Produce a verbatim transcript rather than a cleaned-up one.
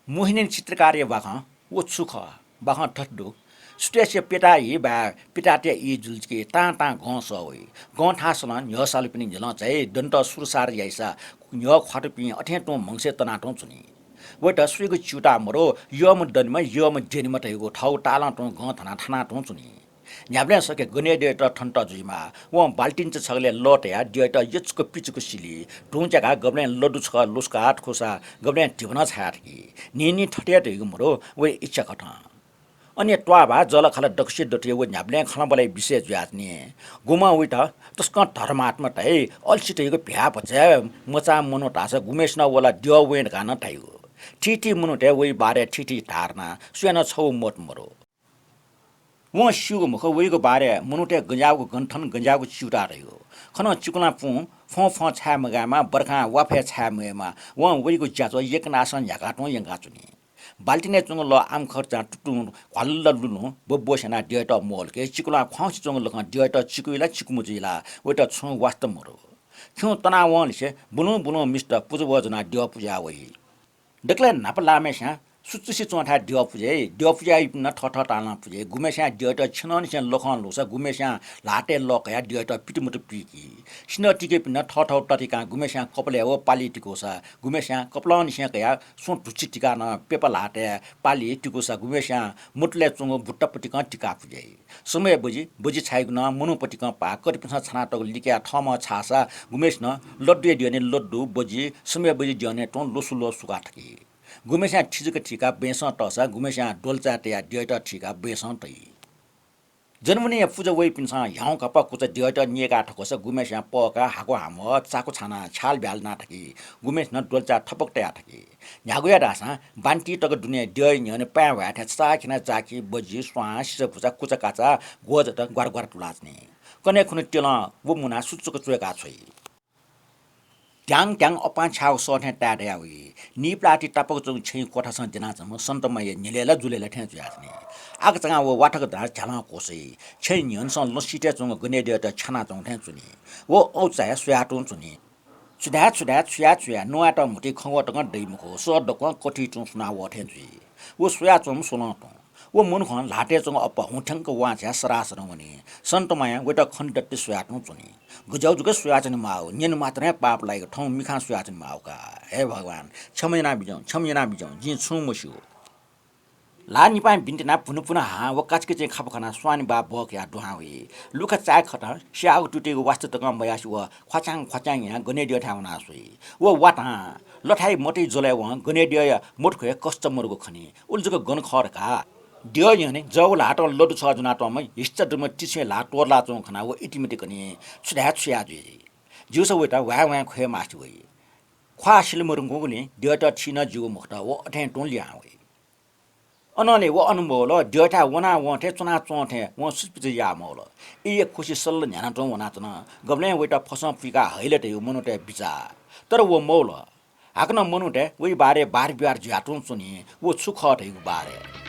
मोहिनी चित्रकारया बाखं व छु खः? बाखं थथे दु। सुथय्‌से प्यता हि बाय् प्यतातय् ई जुल कि तां तां गं सः वइ। गं थासलं न्ह्यः सालुपिनि न्ह्यलं चाहिँ दन्त सुरसार याइसा न्ह्यः ख्वातुपिं अथें तुं म्हगसय् तना तुं च्वनी। वइत सुइगु च्यूताः मरु, यःम्ह दनेमा, यःम्ह द्यनेमा धइगु थःगु तालं तुं गं थना थाना तुं च्वनी। न्ह्याबलें सके गनेद्यःयात थन्त जुइमाः। वं बाल्टिन्चा छगलय् लः तयाः द्यःयात यचुक पिचुक सिली। धुं च्याकाः गबलें लड्डु छकः लुस्काः थुकुसा गबलें धिबा नं छाया थकी। न्हिं न्हिं थथे धइगु मरु, वया इच्छा कथं। अन त्वाःभाः जःलाखःला दक्वसिया दथुइ व न्ह्याबलें खँल्हाबल्हाया विषय जुयाच्वनी। गुम्हं वइत तसकं धर्मात्मा धाइ, अल्छी धइगु भ्याः भचा मचां मनू धाःसा गुम्हय्‌सिनं व ला द्यः वँय् धकाः नं धाइगु। थीथी मनूतय् वइ बारे थीथी धारणां सुयां नं छगू मत मरु। वं स्यूगु मखु, वइगु बारे मनूतय् गज्याःगु गन्थन, गज्याःगु च्यूताः धइगु। खनं चिकुलां पुं फं फं छाये मगायेमा, बर्खां वाफय् छाये मवयेमा। वं वइगु ज्याझ्वः यक्व नासं न्ह्याकाः तुं यंकाच्वनी। बाल्टिनय् च्वंगु लः आमखर्चां तुतुं घ्वाल्ल लुलुं ब्वब्वस्यानाः द्यःयात मवल कि चिकुलां ख्वाउँसे च्वंगु लखं द्यःयात चिकुइ ला चिकु मजुइ ला, वइत छुं वास्ता मरु। खिउँ तनावंलिसे बुलुं बुलुं मिस्त पुजा वः ज्वनाः द्यः पुज्याः वइ। दकलय् न्हापा लाःम्हय्‌स्यां सुचुसे च्वंथाय् द्यः पुज्याइ। द्यः पुज्याइपिं नं थःथः तालं पुज्याइ। गुम्हय्‌स्यां द्यःयात छेनंनिसें लखं लूसा गुम्हय्‌स्यां ल्हातय् लः कयाः द्यःयात पितुमुतु पिकी। सिन्हः तिकेपिं नं थःथःगु तरिकां गुम्हय्‌स्यां कपालय् व पालि तिकूसा गुम्हय्‌स्यां कपालंनिसें कयाः सुं धुच्छि तिकाः नं प्यपा ल्हातय् पालि तिकूसा गुम्हय्‌स्यां मुतुलय् च्वंगु बुट्टा पतिकं तिकाः पुज्याइ। समय् बजि, बजि छाइगु नं मनू पतिकं पाः। कतिपिन्सं छानातःगु लिकयाः थःम्हं छाःसा गुम्हय्‌सिनं लड्डुया द्यःने लड्डु, बजि, समय् बजि द्यःने तुं लसु लः सुकाः थकी। गुम्हय्‌स्यां थिजक थीकाः बेंसं तःसा गुम्हय्‌स्यां द्वलचाय् तयाः द्यःयात थीकाः बेंसं तइ। जन्मदिनया पुजा वइपिन्सं ह्याउँ घापा कुचा द्यःयात न्यय्‌काः थकूसा गुम्हय्‌स्यां पःकाः हाकु हामः, चाकु छानाः छ्याल ब्याल याना थकी। गुम्हय्‌सिनं द्वलचाय् थपक तया थकी। न्ह्यागुया धाःसां बान्ति तक दुने द्यःया न्ह्यःने पाँय् ह्वाये थें छचाःखेनाः जाकि, बजि, स्वां, सिचापुचा, कुचाकाचा, ग्वजत ग्वार ग्वार तुलाच्वनी। कन्हय् खुन्हु तेलं व मुनाः सुचुक च्वय्‌का छ्वइ। ध्याङ ध्याङ अपां छ्याःगु सः थें ताय्‌दया वइ। नीप्लाति तापाक च्वंगु छेँय् क्वथासं द्यनाच्वंम्ह सन्तमाया न्हिलय् ला जुलय् ला थें जुयाच्वनी। आकाचाकां व वाथक दनाः झ्यालं क्वसइ। छेँय् न्ह्यःनेसं लँसितय् च्वंगु गनेद्यःयात छ्यानाच्वंगु थें च्वनी। व औचाय् स्वयाः तुं च्वनी। छु धाये, छु धाये, छु याये, छु याये, नुवायेत म्हुतुइ खँग्वः तकं दइ मखु, सः दक्वं कथुइ तुं सुनावः थें जुइ। व स्वयाच्वंम्ह स्वलं तुं। व मनुखं ल्हातय् च्वंगु अप्पा हुँ थ्यंक वां झायाः सरासरं वनी। सन्तमायां वइत खनेदत स्वयाः तुं च्वनी। गज्याःगु जक स्वयाच्वने माःगु, न्यने मात्रं हे पाप लाइगु, थौं मिखां स्वयाच्वने माःगु का। हे भगवान, क्षमा यानाबिज्याहुँ, क्षमा यानाबिज्याहुँ, जिं छुं मस्यू। ल्हाः निपां बिन्ति यानाः भुनु भुनु हां व काचिकाचिं खापु खनाः स्वांनिबाः बहकयाः दुहां वइ। लुखा चाय्‌खतं स्याःगु तुतिइगु वास्ता तकं मयासे व ख्वाच्यां ख्वाच्यां यानाः गनेद्यःथाय् वनाः स्वइ। व वातां लथाइ मतै ज्वलय् वं गनेद्यःया मथुखय् कस्चा मरुगु खनी। उलि जक गन खः धकाः द्यः न्ह्यःने जव ल्हातं लड्डु छगः ज्वनातःम्ह हिस्चा दुम्ह तिछुँया ल्हाः त्वरलाच्वंगु खनाः व इतिमिति कनी। छु धाये, छु याये जुइ? जिउसा वइत ह्वाँय् ह्वाँय् ख्वये मास्ति वइ। ख्वाः सिल मरुंकूगुलिं द्यःयात थी नं ज्यूगु मखुत, व अथें तुं लिहां वइ। अनंलि व अन मवल, द्यःथाय् वनाः वं थें च्वनाच्वं थें वं सुचुपिचु याः मवल। ईया खुसि सल्ल न्ह्यानातुं वनाच्वन। गबलें वइत फसं पुइकाः हइल धइगु मनूतय् बिचाः। तर व मवल। हाकनं मनूतय् वइ बारे बारबिहार जुयातुं च्वनी, व छु खः धइगु बारे।